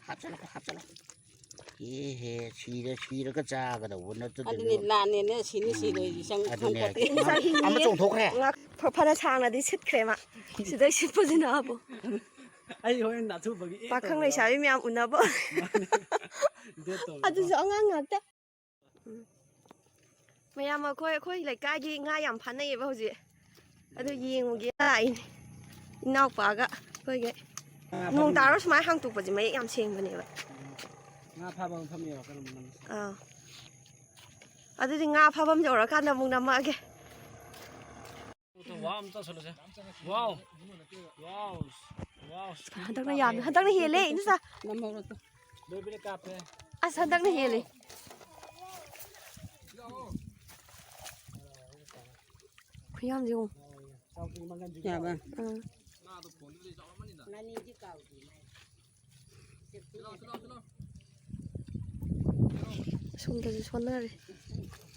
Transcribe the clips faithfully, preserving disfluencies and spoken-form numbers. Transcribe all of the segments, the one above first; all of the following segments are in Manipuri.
ꯍꯥꯞꯆꯜꯂꯣ, ꯍꯥꯞꯆꯜꯂꯣ꯫ ꯑꯦꯍꯦ, ꯁꯤꯔ-, ꯁꯤꯔꯒ ꯆꯥꯒꯗꯧꯕ ꯅꯠꯇꯗꯅ꯫ ꯑꯗꯨꯅꯤ, ꯂꯥꯟꯅꯦꯅ ꯁꯤꯅꯤ ꯁꯤꯔꯣꯏ ꯁꯪ-, ꯑꯗꯨꯅꯦ꯫ ꯁꯪꯄꯣꯠꯇꯦ꯫ ꯑꯃ, ꯑꯃ ꯆꯣꯡꯊꯣꯛꯈ꯭ꯔꯦ꯫ ꯉꯥ ꯐ-, ꯐꯅ ꯁꯥꯡꯅꯗꯤ ꯁꯤꯠꯈ꯭ꯔꯦ ꯃꯥ꯫ ꯁꯤꯗꯩ ꯁꯤꯠꯄꯁꯤꯅꯕꯨ꯫ ꯑꯩ ꯍꯣꯔꯦꯟ ꯅꯥꯊꯨꯕꯒꯤ ꯑꯦ ꯄꯥꯈꯪ ꯇꯧꯕꯗ꯫ ꯂꯩꯁꯥꯕꯤ ꯃꯌꯥꯝ ꯎꯅꯕ꯫ ꯃꯥꯅꯦ꯫ ꯗꯦꯠ ꯇꯧꯕꯗ꯫ ꯑꯗꯨꯁꯨ ꯑꯉꯥꯡ ꯉꯥꯛꯇ꯫ ꯎꯝ꯫ ꯃꯌꯥꯝ ꯑꯩꯈꯣꯏ, ꯑꯩꯈꯣꯏ ꯂꯩꯀꯥꯏꯒꯤ ꯉꯥ ꯌꯥꯝ ꯐꯥꯅꯩꯌꯦꯕ ꯍꯧꯖꯤꯛ꯫ ꯑꯗꯨ ꯌꯦꯡꯉꯨꯒꯦ ꯂꯥꯛꯏꯅꯦ꯫ ꯏꯅꯥꯎꯄꯥꯒ ꯑꯩꯈꯣꯏꯒꯩ꯫ ꯉꯥ ꯅꯣꯡ ꯐꯥꯕꯤ-, ꯇꯥꯔꯁꯨ ꯁꯨꯃꯥꯏꯅ ꯍꯥꯡꯇꯣꯛꯄꯁꯦ ꯃꯌꯦꯛ ꯌꯥꯝ ꯁꯦꯡꯕꯅꯦꯕ꯫ ꯉꯥ ꯐꯥꯕ ꯃꯐꯝ ꯌꯧꯔꯀꯥꯟꯗ ꯑꯃꯨꯛ ꯅꯝꯁꯤ꯫ ꯑꯥ꯫ ꯑꯗꯨꯗꯤ ꯉꯥ ꯐꯥꯐꯝ ꯌꯧꯔꯀꯥꯟꯗ ꯑꯃꯨꯛ ꯅꯝꯃꯛꯑꯒꯦ꯫ ꯋꯥ ꯑꯃ ꯇꯧꯁꯜꯂꯨꯁꯦ꯫ ꯋꯥꯎ꯫ ꯋꯥꯎ꯫ ꯋꯥꯎ꯫ ꯍꯟꯗꯛꯅ ꯌꯥꯝꯃꯦ꯫ ꯍꯟꯗꯛꯅ ꯍꯦꯜꯂꯦ, ꯏꯟꯗꯣꯆꯥ꯫ ꯅꯝꯍꯧꯔꯣ ꯇꯨ꯫ ꯂꯣꯏꯕꯤꯗ ꯀꯥꯞꯄꯦ꯫ ꯑꯁ, ꯍꯟꯗꯛꯅ ꯍꯦꯜꯂꯦ꯫ ꯈꯨꯌꯥꯝꯁꯦ ꯌꯦꯡꯉꯨ꯫ ꯌꯥꯕ꯫ ꯑꯥ꯫ ꯑꯁꯣꯝꯗꯁꯨ ꯁꯣꯟꯅꯔꯦ꯫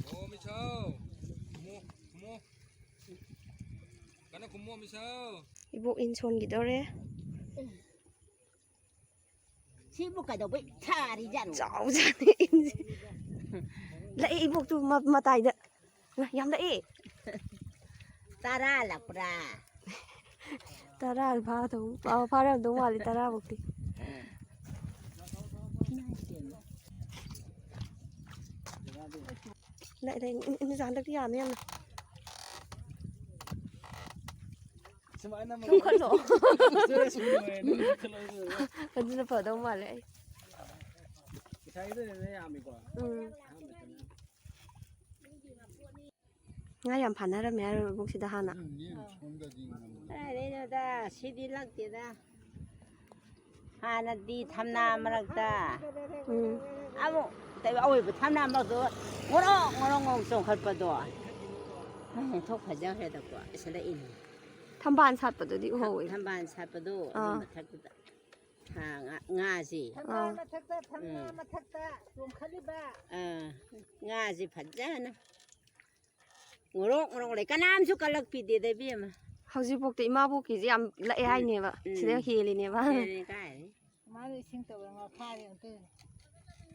ꯑꯣ, ꯃꯤꯁꯥꯎ꯫ ꯈꯨꯝꯃꯣ, ꯈꯨꯝꯃꯣ꯫ ꯀꯟꯅ ꯈꯨꯝꯃꯣ, ꯃꯤꯁꯥꯎ꯫ ꯏꯕꯣꯛ ꯏꯟ ꯁꯣꯟꯈꯤꯗꯧꯔꯦ꯫ ꯁꯤꯕꯨ ꯀꯩꯗꯧꯕꯩ ꯊꯥꯔꯤꯖꯥꯠꯅꯣ? ꯆꯥꯎꯖꯥꯠꯅꯤ ꯏꯟꯁꯦ꯫ ꯂꯥꯛꯑꯦ ꯏꯕꯣꯛꯇꯨ ꯃ-, ꯃꯇꯥꯏꯗ꯫ ꯉꯥ ꯌꯥꯝ ꯂꯥꯛꯑꯦ꯫ ꯇꯔꯥ ꯂꯥꯛꯄ꯭ꯔꯥ? ꯇꯔꯥ ꯐꯥꯗꯧ-, ꯑ, ꯐꯥꯔꯝꯗꯧ ꯃꯥꯜꯂꯦ, ꯇꯔꯥꯃꯨꯛꯇꯤ꯫ ꯂꯥꯛꯑꯦ, ꯂꯥꯛꯑꯦ, ꯏꯟ-, ꯏꯟꯗꯣꯆꯥ ꯍꯟꯗꯛꯇꯤ ꯌꯥꯝꯃꯦ ꯌꯥꯝꯅ꯫ ꯁꯨꯃꯥꯏꯅ ꯑꯃ ꯁꯨꯝ ꯈꯜꯂꯣ꯫ ꯁꯨꯝ ꯂꯣꯏꯔꯦ, ꯑꯗꯨꯝ ꯈꯜꯂꯣ, ꯑꯗꯨ ꯂꯣꯏꯔꯦ꯫ ꯑꯗꯨꯅ ꯐꯗꯧ ꯃꯥꯜꯂꯦ ꯑꯩ꯫ ꯉꯁꯥꯏꯒꯤꯗꯨꯅ ꯌꯥꯝꯃꯤꯀꯣ꯫ ꯎꯝ꯫ ꯑꯍꯥꯟꯕꯗꯅ꯫ ꯉꯥ ꯌꯥꯝ ꯐꯥꯅꯔꯝꯃꯦ ꯍꯥꯏꯔꯣ ꯂꯧꯕꯨꯛꯁꯤꯗ ꯍꯥꯟꯅ? ꯎꯝ, ꯃꯤ ꯁꯣꯝꯗꯗꯤ ꯉꯝꯃꯦ꯫ ꯀꯗꯥꯏꯗꯩꯅꯣꯗ, ꯁꯤꯗꯤ ꯂꯛꯇꯦꯗ꯫ ꯍꯥꯟꯅꯗꯤ ꯊꯝꯅꯥ ꯃꯔꯛꯇ ꯎꯝ꯫ ꯑꯃꯨꯛ ꯇꯧ-, ꯑꯋꯣꯏꯕ ꯊꯝꯅꯥ ꯃꯔꯛꯇꯨ ꯉꯣꯔꯣꯛ ꯉꯣꯔꯣꯛ ꯉꯣꯔꯣꯛ ꯆꯣꯡꯈꯠꯄꯗꯣ꯫ ꯑꯦ, ꯊꯣꯛ ꯐꯖꯈ꯭ꯔꯦꯗꯀꯣ, ꯏꯁꯜꯂꯛꯏꯅꯦ꯫ ꯊꯝꯕꯥꯜ ꯁꯥꯠꯄꯗꯨꯗꯤ ꯎꯍꯧꯋꯦ꯫ ꯊꯝꯕꯥꯜ ꯁꯥꯠꯄꯗꯣ ꯑꯗꯨ ꯑꯥ꯫ ꯃꯊꯛꯇꯨꯗ ꯊꯥ ꯉꯥ-, ꯉꯥꯁꯦ꯫ ꯊꯝꯅꯥ ꯑꯥ꯫ ꯃꯊꯛꯇ, ꯊꯝꯅꯥ ꯎꯝ꯫ ꯃꯊꯛꯇ ꯆꯣꯡꯈꯠꯂꯤꯕ꯫ ꯑꯥ, ꯉꯥꯁꯦ ꯐꯖꯅ ꯉꯣꯔꯣꯛ ꯉꯣꯔꯣꯛ ꯂꯩ꯫ ꯀꯅꯥꯝꯁꯨ ꯀꯜꯂꯛꯄꯤꯗꯦꯗ, ꯏꯕꯦꯝꯃ꯫ ꯍꯧꯖꯤꯛꯐꯥꯎꯗ ꯏꯃꯥꯕꯣꯛꯀꯤꯁꯦ ꯌꯥꯝ ꯂꯛꯑꯦ ꯎꯝ, ꯍꯥꯏꯅꯦꯕ꯫ ꯎꯝ꯫ ꯁꯤꯗ ꯍꯦꯜꯂꯤꯅꯦꯕ꯫ ꯍꯦꯜꯂꯤꯅꯦ ꯀꯥꯏ꯫ ꯑꯥꯗ ꯏꯁꯤꯡ ꯇꯧꯔ ꯉꯥ ꯐꯥꯔꯦ ꯑꯝꯇ ꯌꯦꯡꯉꯨ꯫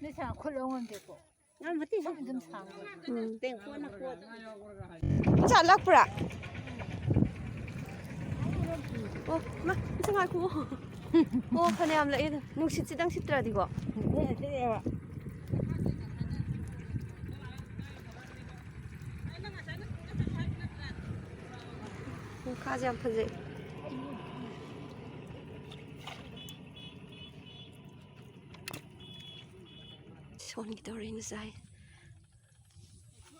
ꯅꯣꯏ ꯁꯥ ꯈꯨꯠ ꯂꯧ ꯉꯝꯗꯦꯀꯣ꯫ ꯉꯝꯃꯇꯤ꯫ ꯁꯝ ꯑꯗꯨꯝ ꯁꯥꯡꯕ꯫ ꯎꯝ꯫ ꯇꯦꯡꯀꯣꯠꯅ ꯀꯣꯠ꯫ ꯆꯥꯂꯛꯄ꯭ꯔꯥ? ꯑꯣ, ꯃꯥ, ꯑꯝꯇ ꯉꯥꯏꯈꯣ꯫ ꯑꯣ, ꯐꯅꯌꯥꯝ ꯂꯥꯛꯑꯦ꯫ ꯅꯨꯡꯁꯤꯠꯁꯤꯗꯪ ꯁꯤꯠꯇ꯭ꯔꯗꯤꯀꯣ꯫ ꯁꯤꯠꯂꯦꯕ꯫ ꯃꯈꯥꯁꯦ ꯌꯥꯝ ꯐꯖꯩ꯫ ꯁꯣꯟꯒꯦ ꯇꯧꯔꯦ ꯉꯁꯥꯏ꯫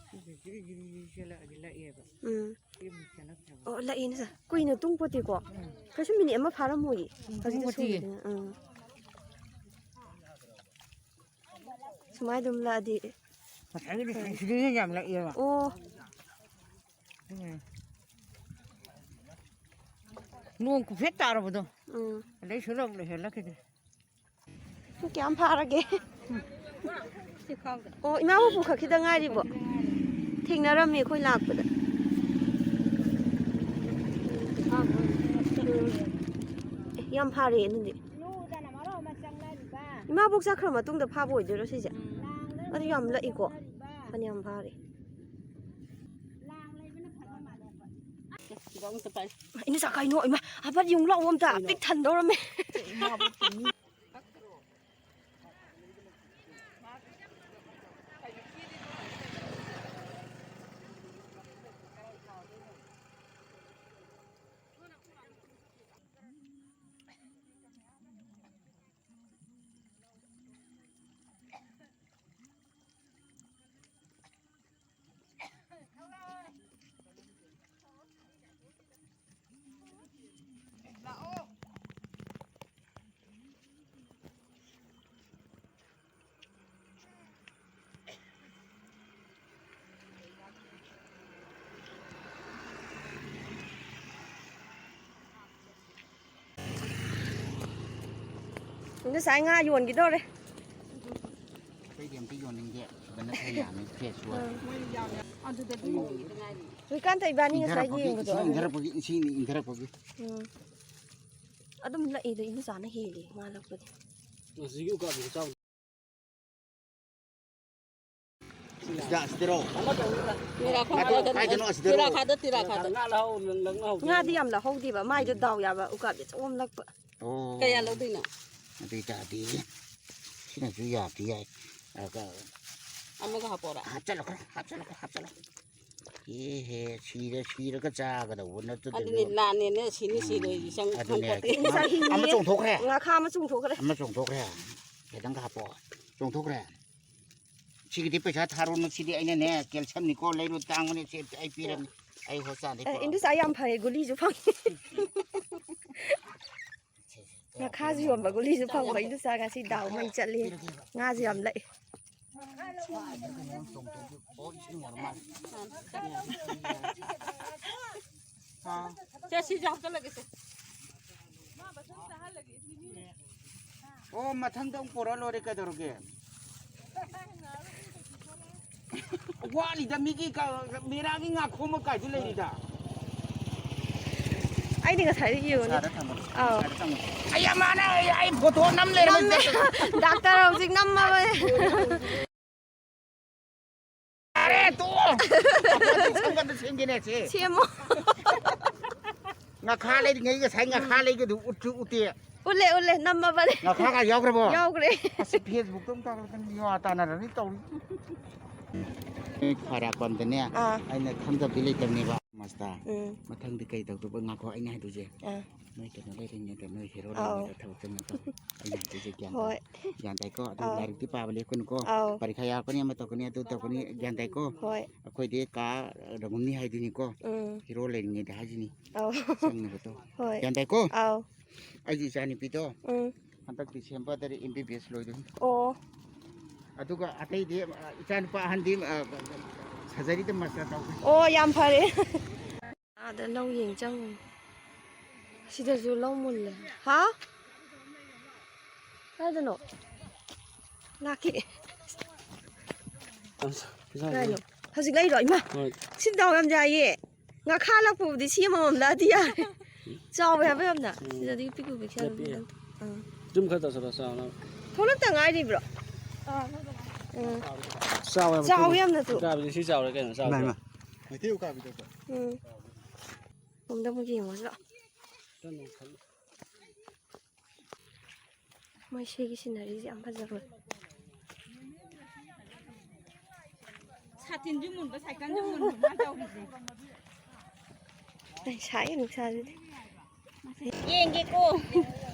ꯁꯤꯁꯦ ꯖꯤꯔꯤ ꯖꯤꯔꯤ ꯖꯤꯔꯤ ꯆꯦꯜꯂꯛꯑꯗꯤ ꯂꯛꯑꯦꯕ꯫ ꯎꯝ꯫ ꯁꯤ ꯑꯃꯨꯛ ꯆꯦꯜꯂꯛꯇ꯭ꯔꯕ꯫ ꯑꯣ, ꯂꯛꯑꯦꯅꯦ ꯁꯥ꯫ ꯀꯨꯏꯅ ꯇꯨꯡ ꯄꯣꯠꯇꯦꯀꯣ꯫ ꯎꯝ꯫ ꯀꯩꯁꯨ ꯃꯤꯅꯤꯠ ꯑꯃ ꯐꯥꯔꯝꯃꯣꯏꯌꯦ꯫ ꯎꯝ, ꯍꯧꯖꯤꯛꯇ ꯇꯨꯡ ꯄꯣꯠꯇꯤꯌꯦ꯫ ꯁꯣꯟꯒꯤꯗꯅ꯫ ꯎꯝ꯫ ꯁꯨꯃꯥꯏꯅ ꯑꯗꯨꯝ ꯂꯛꯑꯗꯤ꯫ ꯉꯁꯥꯏꯒꯤꯗꯤ ꯁꯤꯗꯩ ꯍꯦꯟꯅ ꯌꯥꯝ ꯂꯛꯑꯦꯕ꯫ ꯑꯣ꯫ ꯎꯝ꯫ ꯅꯣꯡ ꯀꯨꯐꯦꯠ ꯇꯥꯔꯕꯗꯣ꯫ ꯎꯝ꯫ ꯑꯗꯩ ꯁꯨꯡꯂꯛ ꯂꯩꯍꯜꯂꯛꯈꯤꯗ꯭ꯔꯦ꯫ ꯀꯌꯥꯝ ꯐꯥꯔꯒꯦ? ꯁꯤ ꯈꯥꯎꯗ꯫ ꯑꯣ, ꯏꯃꯥꯕꯨ ꯄꯨꯈꯠꯈꯤꯗ ꯉꯥꯏꯔꯤꯕꯣ? ꯊꯦꯡꯅꯔꯝꯃꯦ ꯑꯩꯈꯣꯏ ꯂꯥꯛꯄꯗ꯫ ꯎꯝ꯫ ꯑꯦ, ꯌꯥꯝ ꯐꯥꯔꯦ ꯑꯗꯨꯗꯤ꯫ ꯏꯃꯥꯕꯣꯛ ꯆꯠꯈ꯭ꯔ ꯃꯇꯨꯡꯗ ꯐꯥꯕ ꯑꯣꯏꯗꯣꯏꯔꯣ ꯁꯤꯁꯦ? ꯎꯝ꯫ ꯑꯗꯨ ꯌꯥꯝ ꯂꯛꯏꯀꯣ꯫ ꯐꯅꯌꯥꯝ ꯐꯥꯔꯦ꯫ ꯁꯤꯗ ꯑꯃꯨꯛꯇ ꯄꯥꯏ꯫ ꯏꯃꯥ, ꯏꯅꯦꯆꯥ ꯀꯩꯅꯣ? ꯏꯃꯥ, ꯍꯥꯕꯠ ꯌꯦꯡꯉꯨ ꯂꯥꯛꯑꯣ ꯑꯝꯇ꯫ ꯀꯩꯅꯣ? ꯄꯤꯛ ꯊꯟꯗꯧꯔꯝꯃꯦ꯫ ꯏꯃꯥꯕꯣꯛꯇ ꯃꯤ ꯉꯁꯥꯏ ꯉꯥ ꯌꯣꯟꯈꯤꯗꯧꯔꯦ꯫ ꯑꯇꯩꯗꯤ ꯑꯝꯇ ꯌꯣꯟꯅꯤꯡꯗꯦ꯫ ꯁꯤꯗꯅ ꯈꯔ ꯌꯥꯝꯃꯤ, fresh ꯑꯣꯏ꯫ ꯎꯝ꯫ ꯍꯧꯖꯤꯛꯀꯥꯟ ꯏꯕꯥꯅꯤ ꯉꯁꯥꯏ ꯏꯪꯊꯔꯛꯄꯒꯤ, ꯌꯦꯡꯕꯗꯣ ꯏꯁꯤꯡ ꯑꯗꯨ꯫ ꯏꯪꯊꯔꯛꯄꯒꯤ, ꯏꯁꯤꯡ ꯏꯪꯊꯔꯛꯄꯒꯤ꯫ ꯎꯝ꯫ ꯑꯗꯨꯝ ꯂꯛꯏꯗ, ꯏꯟꯗꯣꯆꯥꯅ ꯍꯦꯜꯂꯤ ꯉꯥ ꯂꯛꯄꯗꯤ꯫ ꯑꯁꯤꯒꯤ ꯎꯀꯥꯕꯤ ꯈꯨꯆꯥꯎ꯫ ꯁꯤꯗ, ꯑꯁꯤꯗꯔꯣ? ꯃꯦꯔꯥ ꯈꯣꯡ ꯅꯠꯇꯦ, ꯀꯥꯏꯗꯅꯣ? ꯑꯁꯤꯗꯔꯣ? ꯇꯦꯔꯥꯈꯥꯗ, ꯇꯦꯔꯥꯈꯥꯗ꯫ ꯉꯥ ꯂꯧꯍꯧ-, ꯅꯪ ꯂꯧꯍꯧꯗꯦ꯫ ꯉꯥꯗꯤ ꯌꯥꯝ ꯂꯧꯍꯧꯗꯦꯕ, ꯃꯥꯏꯗꯣ ꯗꯥꯎ ꯌꯥꯕ, ꯎꯀꯥꯕꯤ ꯑꯆꯧꯕ ꯑꯃ ꯂꯛꯄ꯫ ꯑꯣ꯫ ꯀꯌꯥ ꯂꯧꯗꯣꯏꯅꯣ? ꯑꯗꯨ ꯑꯣꯏꯇꯥꯔꯗꯤ ꯁꯤꯅꯁꯨ ꯌꯥꯕꯗꯤ ꯌꯥꯏ꯫ ꯑꯗꯨꯒ ꯑꯃꯒ ꯍꯥꯞꯄꯣꯔꯥ? ꯍꯥꯞꯆꯜꯂꯛꯈ꯭ꯔꯣ, ꯍꯥꯞꯆꯜꯂꯛꯈ꯭ꯔꯣ, ꯍꯥꯞꯆꯜꯂꯛꯈ꯭ꯔꯣ꯫ ꯑꯦꯍꯦ, ꯁꯤꯔ-, ꯁꯤꯔꯒ ꯆꯥꯒꯗꯧꯕ ꯅꯠꯇꯗꯨꯕꯨ꯫ ꯑꯗꯨꯅꯤ, ꯂꯥꯟꯅꯦꯅ ꯁꯤꯅꯤ ꯁꯤꯔꯣꯏꯗꯤ ꯆꯪ-, ꯑꯗꯨꯅꯦ ꯈꯪꯄꯣꯠꯇꯦ꯫ ꯍꯥꯏꯁꯦ꯫ ꯏꯟꯗꯣꯆꯥ ꯍꯤꯡꯉꯤꯌꯦ꯫ ꯑꯃ ꯆꯣꯡꯊꯣꯛꯈ꯭ꯔꯦ꯫ ꯉꯥꯈꯥ ꯑꯃ ꯆꯣꯡꯊꯣꯛꯈ꯭ꯔꯦ꯫ ꯑꯃ ꯆꯣꯡꯊꯣꯛꯈ꯭ꯔꯦ꯫ ꯈꯤꯇꯪꯒ ꯍꯥꯞꯄꯣ꯫ ꯆꯣꯡꯊꯣꯛꯈ꯭ꯔꯦ꯫ ꯁꯤꯒꯤꯗꯤ ꯄꯩꯁꯥ ꯊꯥꯔꯨꯅꯨ, ꯁꯤꯗꯤ ꯑꯩꯅꯅꯦ, calciumꯅꯤꯀꯣ, ꯂꯩꯔꯨ, ꯇꯥꯡꯕꯅꯤ, ꯁꯤ ꯑꯩ ꯄꯤꯔꯝꯅꯤ꯫ ꯑꯩ ꯍꯣꯁꯇꯥꯜꯗꯩ ꯑꯦ, ꯄꯨꯔꯛꯑꯕꯅꯤ꯫ ꯏꯟꯗꯣꯆꯥ ꯌꯥꯝ ꯐꯔꯦ, ꯒꯨꯂꯤꯁꯨ ꯐꯪꯉꯤ꯫ ꯁꯦ, ꯁꯦ, ꯁꯦ, ꯉꯥꯈꯥꯁꯨ ꯌꯣꯟꯕ ꯒꯨꯂꯤꯁꯨ ꯐꯪꯕ, ꯏꯟꯗꯣꯆꯥ ꯉꯁꯤ ꯗꯥꯎ ꯃꯩ ꯆꯠꯂꯤ꯫ ꯄꯤꯔꯒꯦꯕ꯫ ꯉꯥꯁꯨ ꯌꯥꯝ ꯂꯛꯑꯦ꯫ ꯁ꯭ꯋꯥꯏꯗ ꯀꯩꯅꯣꯝ ꯆꯣꯡꯊꯣꯛꯈꯤ꯫ ꯑꯣ, ꯏꯁꯤꯡ ꯑꯣꯏꯔ ꯃꯥꯜꯂꯦ꯫ ꯁꯦ, ꯁꯤꯁꯨ ꯍꯥꯞꯆꯜꯂꯒꯦ, ꯁꯦ꯫ ꯑꯣ, ꯃꯊꯪꯗ ꯑꯃꯨꯛ ꯄꯣꯔꯛꯑ ꯂꯣꯏꯔꯦ, ꯀꯩꯗꯧꯔꯒꯦ? ꯋꯥꯠꯂꯤꯗ, ꯃꯤꯒꯤ ꯀ-, ꯃꯦꯔꯥꯒꯤ ꯉꯥꯈꯣꯝ ꯑꯃ ꯀꯥꯏꯁꯨ ꯂꯩꯔꯤꯗ꯫ ꯑꯩꯗꯤ ꯉꯁꯥꯏꯗ ꯌꯦꯡꯉꯨꯅꯦ꯫ ꯅꯨꯡꯁꯥꯗ ꯊꯝꯃꯣ꯫ ꯑꯥꯎ꯫ ꯅꯨꯡꯁꯥꯗ ꯊꯝꯃꯣ꯫ ꯑꯩ ꯌꯥꯝ ꯃꯥꯟꯅ ꯑꯩ, ꯑꯩ ꯐꯣꯇꯣ ꯅꯝ ꯂꯩꯔꯝꯃꯦ꯫ ꯅꯝꯃꯦ꯫ ꯗꯥꯛꯇꯔ ꯍꯧꯖꯤꯛ ꯅꯝꯃꯕꯅꯦ꯫ ꯌꯥꯔꯦ, ꯇꯣꯛꯑꯣ꯫ ꯑꯩꯈꯣꯏꯗꯤ ꯁꯪꯒꯝꯗ ꯁꯦꯝꯒꯦꯅꯦ, ꯁꯦ꯫ ꯁꯦꯝꯃꯣ꯫ ꯉꯥꯈꯥ ꯂꯩꯔꯤꯉꯩ, ꯉꯁꯥꯏ ꯉꯥꯈꯥ ꯂꯩꯒꯗꯨ ꯎꯠꯁꯨ ꯎꯠꯇꯦ꯫ ꯎꯠꯂꯦ, ꯎꯠꯂꯦ, ꯅꯝꯃꯕꯅꯦ꯫ ꯉꯥꯈꯥꯒ ꯌꯥꯎꯈ꯭ꯔꯕꯣ? ꯌꯥꯎꯈ꯭ꯔꯦ꯫ ꯑꯁ, Facebookꯇ ꯑꯃꯨꯛ ꯊꯥꯒꯠꯂꯛꯇꯅ ꯃꯤꯋꯥ ꯇꯥꯅꯔꯅꯤ ꯇꯧꯔꯤ꯫ ꯈ꯭ꯋꯥꯏꯔꯥꯛꯄꯝꯗꯅꯦ, ꯑꯥ꯫ ꯑꯩꯅ ꯈꯪꯗꯕꯗꯤ ꯂꯩꯇꯕꯅꯦꯕ, ꯃꯥꯁꯇꯔ꯫ ꯎꯝ꯫ ꯃꯊꯪꯗꯤ ꯀꯩ ꯇꯧꯗꯣꯏꯕ? ꯉꯥꯏꯈꯣ, ꯑꯩꯅ ꯍꯥꯏꯗꯣꯏꯁꯦ꯫ ꯑꯥ꯫ ꯅꯣꯏ ꯀꯩꯅꯣ ꯂꯩꯔꯤꯉꯩꯗ, ꯅꯣꯏ ꯍꯦꯔꯣ ꯑꯥꯎ꯫ ꯂꯩꯔꯤꯉꯩꯗ ꯊꯕꯛ ꯆꯪꯉꯛꯀꯅꯨ꯫ ꯑꯩꯅ ꯍꯥꯏꯗꯣꯏꯁꯦ ꯒ꯭ꯌꯥꯟ ꯇꯥꯎ꯫ ꯍꯣꯏ꯫ ꯒ꯭ꯌꯥꯟ ꯇꯥꯏꯀꯣ? ꯑꯗꯨ ꯑꯥꯎ꯫ ꯂꯥꯏꯔꯤꯛꯇꯤ ꯄꯥꯕ ꯂꯦꯞꯀꯅꯨꯀꯣ꯫ ꯑꯥꯎ꯫ ꯄꯔꯤꯈꯥ ꯌꯥꯎꯔꯛꯀꯅꯤ, ꯑꯃ ꯇꯧꯔꯛꯀꯅꯤ, ꯑꯗꯨ ꯇꯧꯔꯛꯀꯅꯤ, ꯒ꯭ꯌꯥꯟ ꯇꯥꯏꯀꯣ? ꯍꯣꯏ꯫ ꯑꯩꯈꯣꯏꯗꯤ ꯀꯥ ꯔꯪꯒꯨꯝꯅꯤ ꯍꯥꯏꯗꯣꯏꯅꯤꯀꯣ꯫ ꯎꯝ꯫ ꯍꯦꯔꯣ ꯂꯩꯔꯤꯉꯩꯗ ꯍꯥꯏꯁꯤꯅꯤ꯫ ꯑꯥꯎ꯫ ꯆꯪꯅꯕ ꯇꯧ꯫ ꯍꯣꯏ꯫ ꯒ꯭ꯌꯥꯟ ꯇꯥꯏꯀꯣ? ꯑꯥꯎ꯫ ꯑꯩꯒꯤ ꯏꯆꯥꯅꯨꯄꯤꯗꯣ ꯎꯝ꯫ ꯍꯟꯗꯛ Decemberꯗꯗꯤ M B B S ꯂꯣꯏꯗꯣꯏꯅꯤ꯫ ꯑꯣ꯫ ꯑꯗꯨꯒ ꯑꯇꯩꯗꯤ, ꯑ, ꯏꯆꯥꯅꯨꯄꯥ ꯑꯍꯟꯗꯤ, ꯑ, surgeryꯗ ꯃꯥꯁꯇꯔ ꯇꯧꯈ꯭ꯔꯦ꯫ ꯑꯣ, ꯌꯥꯝ ꯐꯔꯦ꯫ ꯑꯥꯗ ꯂꯧ ꯌꯦꯡ ꯆꯪꯉꯨ꯫ ꯁꯤꯗꯁꯨ ꯂꯧ ꯃꯨꯜꯂꯦ꯫ ꯍꯥ? ꯀꯥꯏꯗꯅꯣ? ꯂꯥꯛꯀꯦ꯫ ꯑꯁ, ꯄꯩꯁꯥ ꯀꯥꯏꯅꯣ? ꯍꯧꯖꯤꯛ ꯂꯩꯔꯣ? ꯏꯃꯥ! ꯍꯣꯏ꯫ ꯁꯤ ꯗꯥꯎ ꯌꯥꯝ ꯌꯥꯏꯌꯦ꯫ ꯉꯥꯈꯥ ꯂꯛꯄꯕꯨꯗꯤ ꯁꯤ ꯑꯃꯃꯝ ꯂꯛꯑꯗꯤ ꯌꯥꯔꯦ꯫ ꯆꯥꯎꯋꯦ ꯍꯥꯏꯕ ꯌꯥꯝꯅ꯫ ꯎꯝ꯫ ꯁꯤꯗꯗꯤ ꯄꯤꯛꯄꯨ ꯄꯤꯛꯁꯜꯂꯦ꯫ ꯅꯠꯇꯦ꯫ ꯑꯥ꯫ ꯖꯨꯝ ꯈꯔ ꯇꯧꯁꯜꯂꯣ, ꯆꯥꯎꯅꯕ꯫ ꯊꯣꯛꯂꯛꯇ ꯉꯥꯏꯔꯤꯕ꯭ꯔꯣ? ꯎꯝ꯫ ꯆꯥꯎꯋꯦ ꯍꯥꯏꯕ, ꯆꯥꯎꯋꯦ ꯌꯥꯝꯅ ꯇꯨ꯫ ꯎꯀꯥꯕꯤꯗꯤ ꯁꯤ ꯆꯥꯎꯔꯦ ꯀꯩꯅꯣ, ꯆꯥꯎꯗ꯭ꯔꯣ? ꯏꯃꯥ, ꯏꯃꯥ꯫ ꯃꯩꯇꯩ ꯎꯀꯥꯕꯤꯗꯣ꯫ ꯎꯝ꯫ ꯑꯃꯨꯛꯇ ꯑꯃꯨꯛ ꯌꯦꯡꯉꯨꯁꯤ ꯂꯥꯛꯑꯣ꯫ ꯀꯩꯅꯣ ꯈꯜꯂꯣ꯫ ꯃꯣꯏ ꯁꯤꯒꯤ ꯁꯤꯅꯔꯤꯁꯦ ꯌꯥꯝ ꯐꯖꯕ꯫ ꯁꯥꯇꯤꯟꯁꯨ ꯃꯨꯟꯕ, ꯁꯥꯏꯀꯜꯁꯨ ꯃꯨꯟꯕ ꯃꯥ ꯇꯧꯔꯤꯁꯦ꯫ ꯑꯩ ꯁꯥꯏꯌꯦ ꯅꯨꯡꯁꯥꯁꯤꯗꯤ꯫ ꯌꯦꯡꯒꯦꯀꯣ꯫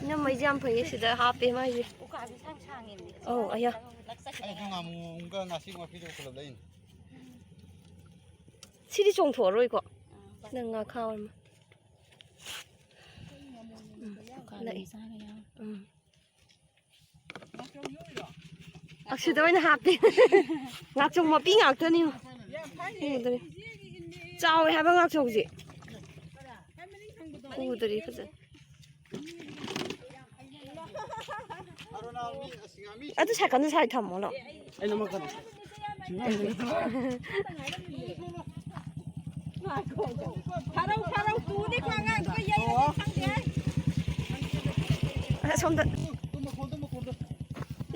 ꯏꯅꯝꯃꯩꯁꯦ ꯌꯥꯝ ꯐꯩꯌꯦ, ꯁꯤꯗ ꯍꯥꯞꯄꯦ ꯃꯥꯏꯁꯦ꯫ ꯎꯀꯥꯕꯤ ꯁꯥꯡ ꯁꯥꯡꯉꯦꯅꯦ꯫ ꯑꯧ, ꯑꯌꯥ꯫ ꯑꯩꯁꯨ ꯉꯥꯃꯨꯒ ꯉꯥꯆꯤꯛ ꯃꯄꯤꯗꯨ ꯄꯨꯂꯞ ꯂꯩꯅꯤ꯫ ꯁꯤꯗꯤ ꯆꯣꯡꯊꯣꯛꯑꯔꯣꯏꯀꯣ? ꯅꯪ ꯉꯥꯈꯥ ꯑꯣꯏꯔꯃ꯫ ꯎꯝ, ꯎꯀꯥꯕꯤ ꯂꯥꯛꯑꯦ꯫ ꯃꯆꯥꯒ ꯌꯥꯎꯔꯦ꯫ ꯎꯝ꯫ ꯑꯁꯤꯗ ꯑꯣꯏꯅ ꯍꯥꯞꯄꯦ꯫ ꯉꯥꯆꯣꯡ ꯃꯄꯤ ꯉꯥꯛꯇꯅꯤ꯫ ꯎꯗ꯭ꯔꯦ꯫ ꯆꯥꯎꯋꯦ ꯍꯥꯏꯕ ꯉꯥꯆꯣꯡꯁꯦ꯫ ꯎꯗ꯭ꯔꯦ ꯐꯖꯅ꯫ ꯑꯗꯨ ꯁꯥꯏꯀꯜꯗꯨ ꯁꯥꯏ ꯊꯝꯃꯣ ꯂꯥꯎ꯫ ꯑꯩ ꯅꯝꯃꯛꯀꯅꯤ꯫ ꯐꯥꯔꯧ, ꯐꯥꯔꯧ, ꯇꯨꯅꯤꯀꯣ ꯑꯉꯥꯡꯗꯨꯒ ꯌꯩꯔꯒ ꯈꯪꯗꯦ꯫ ꯑꯁꯣꯝꯗ꯫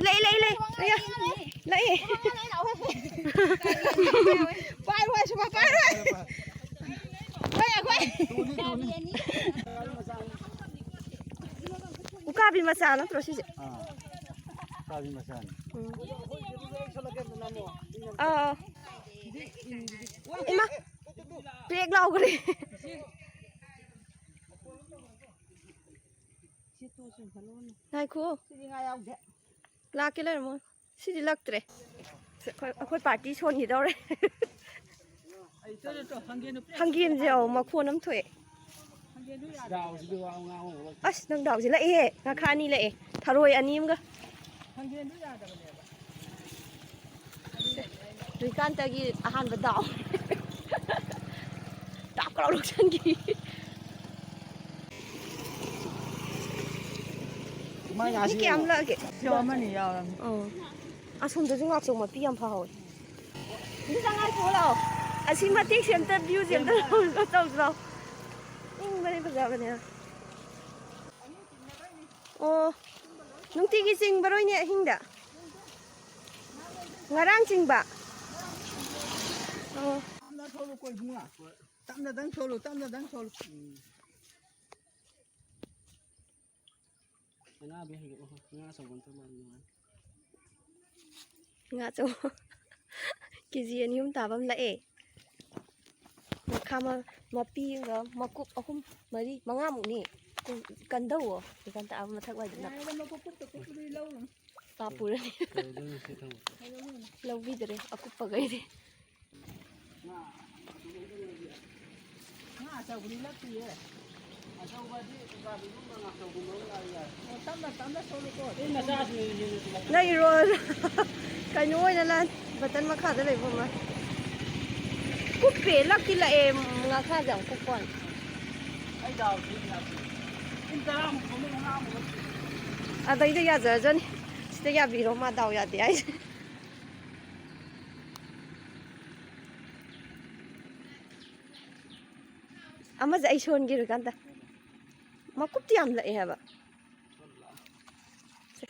ꯂꯩ, ꯂꯩ, ꯂꯩ꯫ ꯂꯩ, ꯂꯩ꯫ ꯄꯥꯏꯔꯣꯏ, ꯁꯨꯡꯄꯥꯏ ꯄꯥꯏꯔꯣꯏ꯫ ꯑꯩꯈꯣꯏ, ꯑꯩꯈꯣꯏ꯫ ꯎꯀꯥꯕꯤ ꯃꯆꯥ ꯅꯠꯇ꯭ꯔꯣ ꯁꯤꯁꯦ? ꯑꯥ, ꯎꯀꯥꯕꯤ ꯃꯆꯥꯅꯤ꯫ ꯎꯝ꯫ ꯑꯥ꯫ ꯏꯃꯥ, ꯄꯦꯛ ꯂꯥꯎꯈ꯭ꯔꯦ꯫ ꯉꯥꯏꯈꯣ꯫ ꯁꯤꯗꯤ ꯉꯥ ꯌꯥꯎꯗꯦ꯫ ꯂꯥꯛꯀꯦ ꯂꯩꯔꯝꯃꯣ꯫ ꯁꯤꯗꯤ ꯂꯛꯇ꯭ꯔꯦ꯫ ꯑꯩꯈꯣꯏ, ꯑꯩꯈꯣꯏ ꯄꯥꯔꯇꯤ ꯁꯣꯟꯈꯤꯗꯧꯔꯦ꯫ ꯍꯪꯒꯦꯟꯁꯦ, ꯑꯧ, ꯃꯈꯣꯟ ꯑꯃ ꯊꯣꯛꯑꯦ꯫ ꯑꯁ, ꯅꯪ ꯗꯥꯎꯁꯦ ꯂꯛꯏꯍꯦ꯫ ꯉꯥꯈꯥ ꯑꯅꯤ ꯂꯛꯑꯦ꯫ ꯊꯔꯣꯏ ꯑꯅꯤ ꯑꯃꯒ꯫ ꯍꯧꯖꯤꯛꯀꯥꯟꯇꯒꯤ ꯑꯍꯥꯟꯕ ꯗꯥꯎ꯫ ꯇꯥꯞ ꯀꯧꯔ ꯂꯧꯁꯟꯈꯤ꯫ ꯃꯥꯏ ꯉꯥꯁꯤ ꯃꯤ ꯀꯌꯥꯝ ꯌꯦꯡꯉꯣ꯫ ꯂꯥꯛꯑꯒꯦ? ꯁꯤꯗ ꯑꯃꯅꯤ ꯌꯥꯎꯔꯝꯅꯤ꯫ ꯑꯧ꯫ ꯑꯁꯣꯝꯗꯁꯨ ꯉꯥꯆꯣꯛ ꯃꯄꯤ ꯌꯥꯝ ꯐꯍꯧꯋꯦ꯫ ꯁꯤ ꯆꯪꯉꯛꯑ ꯊꯣꯛꯂꯛꯑꯣ꯫ ꯑꯁꯤ ꯃꯇꯦꯛꯁꯦ ꯑꯝꯇ, ꯚ꯭ꯌꯨꯁꯦ ꯑꯝꯇ ꯇꯧꯁꯤ ꯂꯥꯎ꯫ ꯏꯪꯕ ꯐꯖꯕꯅꯦ꯫ ꯑꯣ, ꯅꯨꯡꯇꯤꯒꯤ ꯆꯤꯡꯕꯔꯣꯏꯅꯦ ꯑꯍꯤꯡꯗ? ꯉꯔꯥꯡ ꯆꯤꯡꯕ? ꯑꯣ꯫ ꯇꯞꯅ ꯊꯧꯔꯨꯀꯣ ꯏꯕꯨꯡꯉꯣ꯫ ꯇꯞꯅꯗꯪ ꯊꯧꯔꯨ, ꯇꯞꯅꯗꯪ ꯊꯧꯔꯨ꯫ ꯎꯝ꯫ ꯉꯥ ꯑꯗꯨ ꯍꯦꯛꯂꯛꯑꯣ꯫ ꯉꯥ ꯑꯆꯧꯕ ꯑꯝꯇ ꯃꯥꯜꯂꯤ ꯅꯨꯡꯉꯥꯏ꯫ ꯉꯥ ꯑꯆꯧꯕ ꯀꯦ ꯖꯤ ꯑꯅꯤ ꯑꯍꯨꯝ ꯇꯥꯕ ꯑꯃ ꯂꯥꯛꯑꯦ꯫ ꯃꯈꯥ ꯃ-, ꯃꯄꯤ ꯑꯃꯒ ꯃꯀꯨꯞ ꯑꯍꯨꯝ, ꯃꯔꯤ, ꯃꯉꯥꯃꯨꯛꯅꯤ꯫ ꯀꯟꯗꯧꯋꯣ꯫ ꯀꯟ ꯇꯥꯕ ꯃꯊꯛ ꯋꯥꯏꯗꯨꯅ꯫ ꯌꯥꯔꯦꯗ, ꯃꯀꯨꯞ ꯀꯨꯞꯇ ꯀꯨꯞꯄꯗꯨꯗꯤ ꯂꯧꯔꯨꯅꯨ꯫ ꯄꯥꯞ ꯄꯨꯔꯅꯤ꯫ ꯀꯩꯗꯧꯗꯣꯏꯅꯣ ꯁꯤ ꯊꯝꯃꯣ꯫ ꯂꯧꯕꯤꯗ꯭ꯔꯦ ꯑꯀꯨꯞꯄꯈꯩꯗꯤ꯫ ꯉꯥ ꯑꯆꯧꯕꯗꯤ ꯂꯛꯇꯤꯌꯦ꯫ ꯑꯆꯧꯕꯗꯤ ꯎꯀꯥꯕꯤꯒꯨꯝꯕ ꯉꯥꯆꯧꯒꯨꯝꯕ ꯑꯃ ꯂꯥꯛꯑ ꯌꯥꯏ꯫ ꯑꯣ, ꯇꯞꯅ ꯇꯞꯅ ꯁꯣꯜꯂꯨꯀꯣ꯫ ꯏꯟ ꯃꯆꯥꯁꯤꯡꯅ ꯍꯦꯟꯅ ꯂꯛ-, ꯅꯪ ꯏꯔꯣ-, ꯀꯩꯅꯣ ꯑꯣꯏꯅ ꯂꯥꯟ-, ꯕꯇꯟ ꯃꯈꯥꯗ ꯂꯩꯕ ꯑꯃ꯫ ꯀꯨꯞꯄꯦ, ꯂꯛꯇꯤ ꯂꯛꯑꯦ, ꯉꯥꯈꯥꯁꯦ ꯌꯥꯝ ꯀꯨꯞꯄ ꯋꯥꯅꯤ꯫ ꯑꯩ ꯗꯥꯎꯁꯤ ꯌꯥꯗꯦ꯫ ꯏꯟ ꯇꯔꯥꯃꯨꯛ ꯐꯝꯃꯦ, ꯃꯉꯥꯃꯨꯛ ꯂꯛꯇꯦ꯫ ꯑꯗꯩꯗ ꯌꯥꯖꯔꯖꯅꯤ꯫ ꯁꯤꯗ ꯌꯥꯕꯤꯔꯣ, ꯃꯥ ꯗꯥꯎ ꯌꯥꯗꯦ ꯍꯥꯏꯁꯦ꯫ ꯑꯃꯁꯦ ꯑꯩ ꯁꯣꯟꯒꯦ ꯀꯥꯟꯗ ꯃꯀꯨꯞꯇꯤ ꯌꯥꯝ ꯂꯛꯑꯦ ꯍꯥꯏꯕ꯫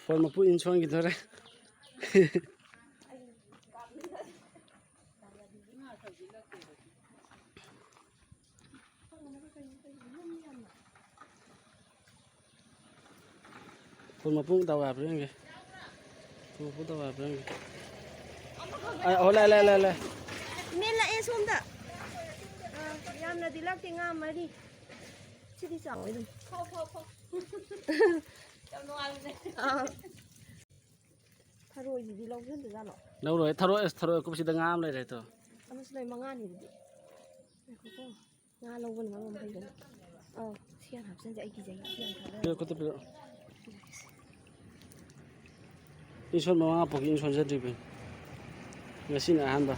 ꯐꯣꯟ ꯃꯄꯨ ꯏꯟ ꯁꯣꯟꯈꯤꯗꯣꯔꯦ꯫ ꯐꯣꯟ ꯃꯄꯨ ꯗꯥꯎ ꯌꯥꯕ꯭ꯔꯥ ꯌꯦꯡꯒꯦ꯫ ꯐꯣꯟ ꯃꯄꯨ ꯗꯥꯎ ꯌꯥꯕ꯭ꯔꯥ ꯌꯦꯡꯒꯦ꯫ ꯑ, ꯑꯣ, ꯂꯥꯛꯑꯦ, ꯂꯥꯛꯑꯦ, ꯂꯥꯛꯑꯦ, ꯂꯥꯛꯑꯦ꯫ ꯃꯦꯟ ꯂꯥꯛꯑꯦ ꯁꯣꯝꯗ꯫ ꯑ, ꯌꯥꯝꯅꯗꯤ ꯂꯥꯛꯇꯦ, ꯉꯥ ꯃꯔꯤ꯫ ꯁꯤꯗꯤ ꯆꯥꯎꯋꯦ ꯑꯗꯨꯝ꯫ ꯐꯥꯎ, ꯐꯥꯎ, ꯐꯥꯎ꯫ ꯌꯥꯝ ꯅꯨꯡꯉꯥꯏꯕꯅꯦ꯫ ꯑꯥ꯫ ꯊꯔꯣꯏꯁꯤꯗꯤ ꯂꯧꯁꯤꯟꯗꯖꯥꯠꯂꯣ? ꯂꯧꯔꯣꯏ꯫ ꯊꯔꯣꯏ, ꯑꯁ, ꯊꯔꯣꯏ ꯑꯀꯨꯞꯄꯁꯤꯗ ꯉꯥ ꯑꯃ ꯂꯩꯔꯦ ꯇꯣ꯫ ꯑꯃꯁꯨ ꯂꯩ, ꯃꯉꯥꯅꯤ ꯑꯗꯨꯗꯤ꯫ ꯉꯥꯏꯈꯣꯀꯣ꯫ ꯉꯥ ꯂꯧꯕꯅ ꯃꯔꯣꯟ ꯑꯃ ꯍꯩꯕꯅꯤ꯫ ꯑꯧ, ꯁꯤ ꯌꯥꯝ ꯍꯥꯞꯆꯤꯟꯁꯦ, ꯑꯩ ꯀꯤꯖꯩ꯫ ꯁꯤ ꯌꯥꯝ ꯊꯥꯗꯔꯦ꯫ ꯄꯤꯔꯛꯑꯣ, ꯈꯨꯠꯇ ꯄꯤꯔꯛꯑꯣ꯫ ꯏꯟꯁꯣꯟ ꯃꯃꯥ ꯄꯣꯛꯀꯤ ꯏꯟꯁꯣꯟꯖꯗ꯭ꯔꯤꯕꯅꯤ꯫ ꯉꯁꯤꯅ ꯑꯍꯥꯟꯕ꯫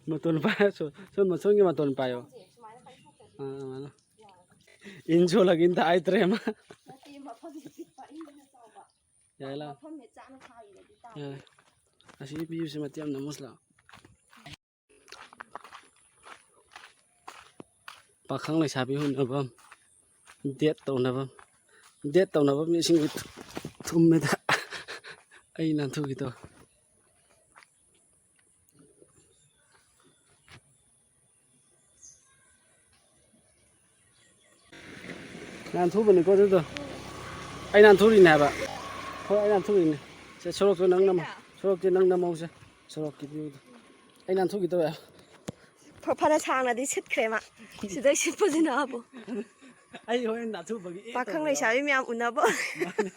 ꯃꯇꯣꯟ ꯄꯥꯏ-, ꯁꯣ-, ꯁꯣꯝ, ꯁꯣꯝꯒꯤ ꯃꯇꯣꯟ ꯄꯥꯏꯌꯣ꯫ ꯑꯥ, ꯑꯗꯨꯃꯥꯏꯅ꯫ ꯏꯟ ꯁꯣꯜꯂꯒ ꯏꯟ ꯊꯥꯏꯗ꯭ꯔꯦ ꯑꯃ꯫ ꯅꯠꯇꯦ, ꯃꯐꯝꯁꯦ ꯄꯤꯛꯄ, ꯏꯟꯗꯨꯅ ꯆꯥꯎꯕ꯫ ꯌꯥꯏ ꯂꯥꯎ꯫ ꯃꯐꯝꯁꯦ ꯆꯥꯅ ꯊꯥꯔꯤꯅꯗꯤ ꯇꯥꯕ꯫ ꯌꯥꯏ꯫ ꯑꯁꯤ ꯚ꯭ꯌꯨꯁꯦ ꯃꯇꯦꯛ ꯑꯃ ꯅꯝꯃꯨꯁꯤ ꯂꯥꯎ꯫ ꯄꯥꯈꯪ ꯂꯩꯁꯥꯕꯤ ꯎꯅꯐꯝ, date ꯇꯧꯅꯐꯝ, date ꯇꯧꯅꯐꯝ ꯏꯁꯤꯡꯁꯦ ꯊꯨꯝꯃꯦꯗ꯫ ꯑꯩ ꯅꯥꯟꯊꯨꯈꯤꯗꯣ꯫ ꯅꯥꯟꯊꯨꯕꯅꯤꯀꯣ ꯑꯗꯨꯗꯣ꯫ ꯑꯩ ꯅꯥꯟꯊꯨꯔꯤꯅꯦ ꯍꯥꯏꯕ꯫ ꯍꯣꯏ, ꯑꯩ ꯅꯥꯟꯊꯨꯔꯤꯅꯦ꯫ ꯁꯦ, ꯁꯣꯔꯣꯛꯇꯣ ꯅꯪ ꯅꯝ-, ꯁꯣꯔꯣꯛꯇꯤ ꯅꯪ ꯅꯝꯍꯧꯁꯦ꯫ ꯁꯣꯔꯣꯛꯀꯤ ꯚ꯭ꯌꯨꯗꯣ꯫ ꯑꯩ ꯅꯥꯟꯊꯨꯈꯤꯗꯧꯔꯦ꯫ ꯐ-, ꯐꯅ ꯁꯥꯡꯅꯗꯤ ꯁꯤꯠꯈ꯭ꯔꯦ ꯃꯥ꯫ ꯁꯤꯗꯩ ꯁꯤꯠꯄꯁꯤꯅ ꯑꯃꯨꯛ꯫ ꯑꯩ ꯍꯣꯔꯦꯟ ꯅꯥꯟꯊꯨꯕꯒꯤ ꯑꯦ ꯄꯥꯈꯪ ꯇꯧꯕꯗꯣ꯫ ꯂꯩꯁꯥꯕꯤ ꯃꯌꯥꯝ ꯎꯅꯕ꯫ ꯃꯥꯅꯦ꯫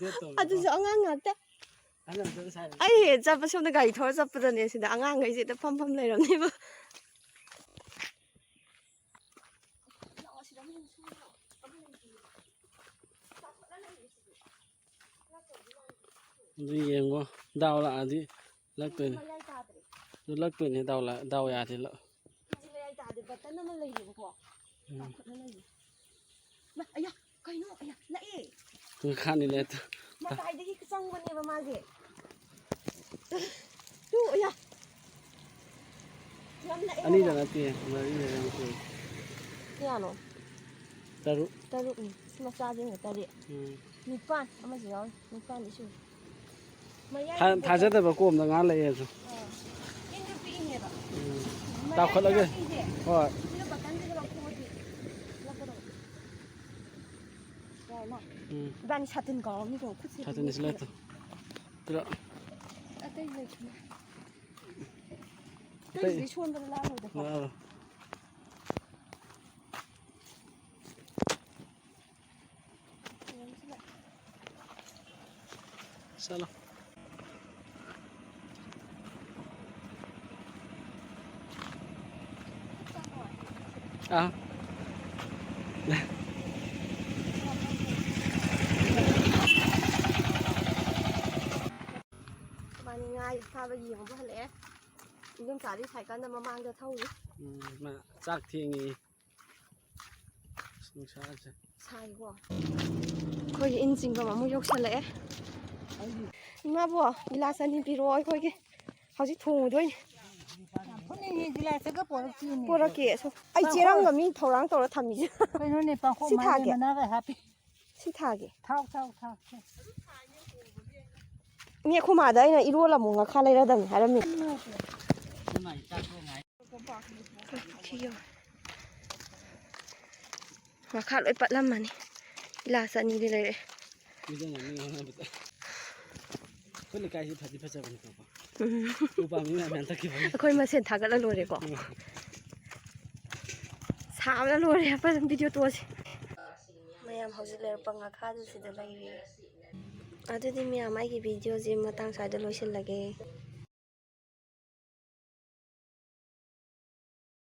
Date ꯇꯧꯅꯕ꯫ ꯑꯗꯨꯁꯨ ꯑꯉꯥꯡ ꯉꯥꯛꯇ꯫ ꯑꯍꯟ ꯑꯝꯇ ꯁꯥꯏ꯫ ꯑꯩ ꯍꯦꯛ ꯆꯠꯄ ꯁꯣꯝꯗ ꯒꯥꯔꯤ ꯊꯧꯔ ꯆꯠꯄꯗꯅꯦ ꯁꯤꯗ ꯑꯉꯥꯡꯈꯩꯁꯦ ꯍꯦꯛꯇ ꯐꯝ ꯐꯝ ꯂꯩꯔꯝꯅꯦꯕ꯫ ꯑꯗꯨ ꯌꯦꯡꯉꯣ, ꯗꯥꯎ ꯂꯥꯛꯑꯗꯤ ꯂꯛꯇꯣꯏꯅꯦ꯫ ꯃꯌꯥꯏ ꯇꯥꯗ꯭ꯔꯦ꯫ ꯑꯗꯨ ꯂꯛꯇꯣꯏꯅꯦ, ꯗꯥꯎ ꯂꯥꯛ-, ꯗꯥꯎ ꯌꯥꯗꯦ ꯂꯛ-꯫ ꯁꯤꯁꯦ ꯃꯌꯥꯏ ꯇꯥꯗꯦ, button ꯑꯃ ꯂꯩꯌꯦꯕꯀꯣ꯫ ꯎꯝ꯫ ꯀꯥꯈꯠꯂ ꯂꯩꯌꯦ꯫ ꯃꯥ, ꯑꯌꯥ, ꯀꯩꯅꯣ? ꯑꯌꯥ, ꯂꯛꯑꯦ꯫ ꯉꯈꯥꯅꯤ ꯂꯩꯔꯦ꯫ ꯃꯇꯥꯏꯗꯒꯤ ꯆꯪꯕꯅꯦꯕ ꯃꯥꯁꯦ꯫ ꯇꯨ, ꯑꯌꯥ꯫ ꯌꯥꯝ ꯂꯛꯑꯦ ꯑꯅꯤꯗ ꯍꯥꯏꯕ꯫ ꯅꯠꯇꯦ, ꯃꯔꯤꯗ ꯅꯠꯇꯦ꯫ ꯀꯌꯥꯅꯣ? ꯇꯔꯨꯛ꯫ ꯇꯔꯨꯛꯅꯤ꯫ ꯁꯤ ꯃꯆꯥꯁꯤꯅ ꯇꯔꯦꯠ꯫ ꯎꯝ꯫ ꯅꯤꯄꯥꯟ꯫ ꯑꯃꯁꯨ ꯌꯥꯎꯔꯤ꯫ ꯅꯤꯄꯥꯟꯗꯤ ꯁꯨꯔꯦ꯫ ꯃꯌꯥꯏꯒꯤꯗ ꯊꯥ-, ꯊꯥꯖꯗꯕ ꯀꯣꯝꯗ ꯉꯥ ꯂꯩꯌꯦ ꯑꯗꯨ꯫ ꯑꯥ꯫ ꯏꯟꯗꯨ ꯄꯤꯛꯏꯅꯦꯕ꯫ ꯎꯝ꯫ ꯃꯌꯥꯏꯒꯤ ꯇꯥꯎꯈꯠꯂꯒꯦ꯫ ꯅꯥꯄꯤꯁꯦ꯫ ꯍꯣꯏ꯫ ꯁꯤꯅ button ꯁꯤꯗ ꯂꯧꯊꯣꯛꯑꯗꯤ ꯂꯧꯒꯗꯧꯕ꯫ ꯌꯥꯏꯅ? ꯎꯝ꯫ ꯏꯕꯥꯅꯤ ꯁꯥꯇꯤꯟ ꯀꯥꯎꯔꯝꯅꯤ ꯀꯩꯅꯣ, ꯈꯨꯠꯁꯦ ꯁꯥꯇꯤꯟ ꯑꯁꯤ ꯂꯩꯇ꯭ꯔꯦ꯫ ꯄꯤꯔꯛꯑꯣ꯫ ꯑꯇꯩ ꯂꯩꯇ꯭ꯔꯦ꯫ ꯑꯇꯩ ꯑꯇꯩꯁꯤꯗꯤ ꯁꯣꯟꯕꯗ ꯂꯥꯛꯑꯔꯣꯏꯗꯀꯣ꯫ ꯂꯥꯛꯑꯔꯣꯏ꯫ ꯆꯠꯂꯣ꯫ ꯑꯥ꯫ ꯃꯥꯅꯤ ꯉꯥ ꯐꯥꯕ ꯌꯦꯡꯕ ꯍꯜꯂꯛꯑꯦ꯫ ꯏꯗꯣꯝꯆꯥꯗꯤ ꯁꯥꯏꯀꯜꯗ ꯃꯃꯥꯡꯗ ꯊꯧꯔꯤ꯫ ꯎꯝ, ꯃꯥ ꯆꯥꯛ ꯊꯦꯡꯉꯤ꯫ ꯅꯨꯡꯁꯥꯁꯦ꯫ ꯁꯥꯏꯀꯣ꯫ ꯑꯩꯈꯣꯏꯒꯤ ꯏꯟ ꯆꯤꯡꯐꯝ ꯑꯃꯨꯛ ꯌꯧꯁꯜꯂꯛꯑꯦ꯫ ꯏꯃꯥꯕꯣ, ꯒꯤꯂꯥꯁ ꯑꯅꯤ ꯄꯤꯔꯛꯑꯣ ꯑꯩꯈꯣꯏꯒꯤ꯫ ꯍꯧꯖꯤꯛ ꯊꯣꯡꯉꯨꯗꯣꯏꯅꯤ꯫ ꯌꯥꯝ ꯐꯨꯠꯅꯤꯡꯉꯤ, ꯒꯤꯂꯥꯁꯇꯒ ꯄꯣꯔꯛꯇꯦꯅꯦ꯫ ꯄꯣꯔꯛꯀꯦ꯫ ꯑꯁꯣ-, ꯑꯩ ꯄꯥꯡꯈꯣꯛ꯫ ꯆꯦꯔꯪꯒ ꯃꯤ ꯊꯧꯔꯥꯡ ꯇꯧꯔ ꯊꯝꯃꯤꯁꯦ꯫ ꯀꯩꯅꯣꯅꯦ, ꯄꯥꯡꯈꯣꯛ ꯁꯤ ꯃꯥꯏꯔꯦꯟ ꯊꯥꯒꯦ꯫ ꯃꯅꯥꯒ ꯍꯥꯞꯄꯤ꯫ ꯁꯤ ꯊꯥꯒꯦ꯫ ꯊꯥꯎ, ꯊꯥꯎ, ꯊꯥꯎ꯫ ꯃꯤ ꯑꯩꯈꯣꯏ ꯃꯥꯗ ꯑꯩꯅ ꯏꯔꯣꯜ ꯑꯃꯨꯛ ꯉꯥꯈꯥ ꯂꯩꯔꯗꯝꯅꯤ ꯍꯥꯏꯔꯝꯃꯤ꯫ ꯁꯤ ꯌꯦꯡꯉꯣ꯫ ꯉꯥꯈꯥ ꯂꯣꯏ ꯄꯠꯂꯝꯃꯅꯤ꯫ ꯒꯤꯂꯥꯁ ꯑꯅꯤꯗꯤ ꯂꯩꯔꯛꯑꯦ꯫ ꯃꯤꯗ ꯉꯥꯡꯅ ꯉꯥꯡꯅꯕꯗ꯫ ꯑꯩꯈꯣꯏ ꯂꯩꯀꯥꯏꯁꯤ ꯐꯗꯤ ꯐꯖꯕꯅꯤꯀꯣ꯫ ꯎꯝ꯫ ꯎ ꯄꯥꯝꯕꯤ ꯃꯌꯥꯝ ꯌꯥꯟꯊꯠꯈꯤꯕꯒꯤ꯫ ꯑꯩꯈꯣꯏ ꯃꯁꯦꯟ ꯊꯥꯒꯠꯂ ꯂꯣꯏꯔꯦꯀꯣ꯫ ꯎꯝ꯫ ꯁꯥꯕꯅ ꯂꯣꯏꯔꯦ꯫ ꯑꯩꯈꯣꯏ ꯑꯗꯨꯝ ꯚꯤꯗꯤꯑꯣ ꯇꯣꯛꯑꯁꯤ꯫ ꯃꯌꯥꯝ ꯍꯧꯖꯤꯛ ꯂꯩꯔꯛꯄ ꯉꯥꯈꯥꯗꯨ ꯁꯤꯗ ꯂꯩꯔꯤ꯫ ꯑꯗꯨꯗꯤ ꯃꯌꯥꯝ ꯑꯩꯒꯤ ꯚꯤꯗꯤꯑꯣꯁꯤ ꯃꯇꯥꯡ ꯁ꯭ꯋꯥꯏꯗ ꯂꯣꯏꯁꯤꯜꯂꯒꯦ꯫